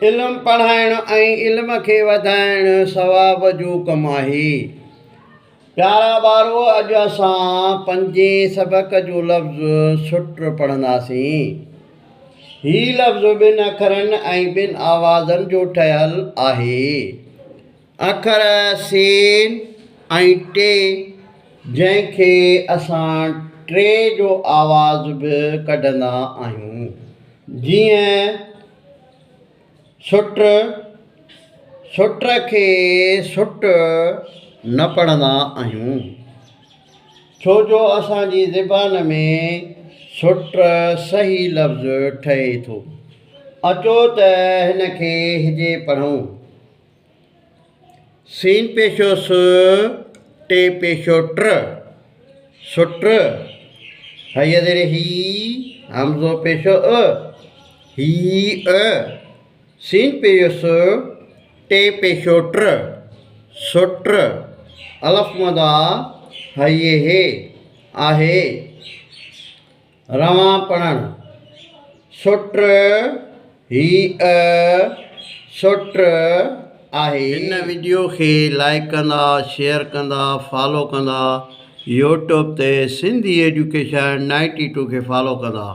علم پڙهائڻ ۽ علم کي وڌائڻ ثواب جو ڪم آهي. پيارا ٻارو اڄ اسان پنجين سبق جو لفظ سٽ پڙهنداسين. هي لفظ ٻن اکرن ۽ ٻن آوازن جو ٺهيل آهي. اکر سين ۽ ٽي جنهن کي اسان ٽي جو آواز به ڪڍندا آهيون. جيئن سٽ، سٽ کي سٽ نه پڙهندا آهيون. ڇو جو اسان جي زبان ۾ سٽ صحيح لفظ ٺهي ٿو. اچو ته هن کي هجي پڙهون. سين پيشو س، ٽي پيشو ٽ، سٽ، حي زير هي، همزو پيشو ا، هي ا، سين پيشو س، ٽي پيشو ٽ، سٽ، الف مد آ، حي هي، آهي. روان پڙهڻ، سٽ، هيء سٽ آهي. هن وڊيو کي لائيڪ ڪندا شيئر ڪندا فالو ڪندا يوٽيوب تي سنڌي ايجوڪيشن 92 کي فالو ڪندا.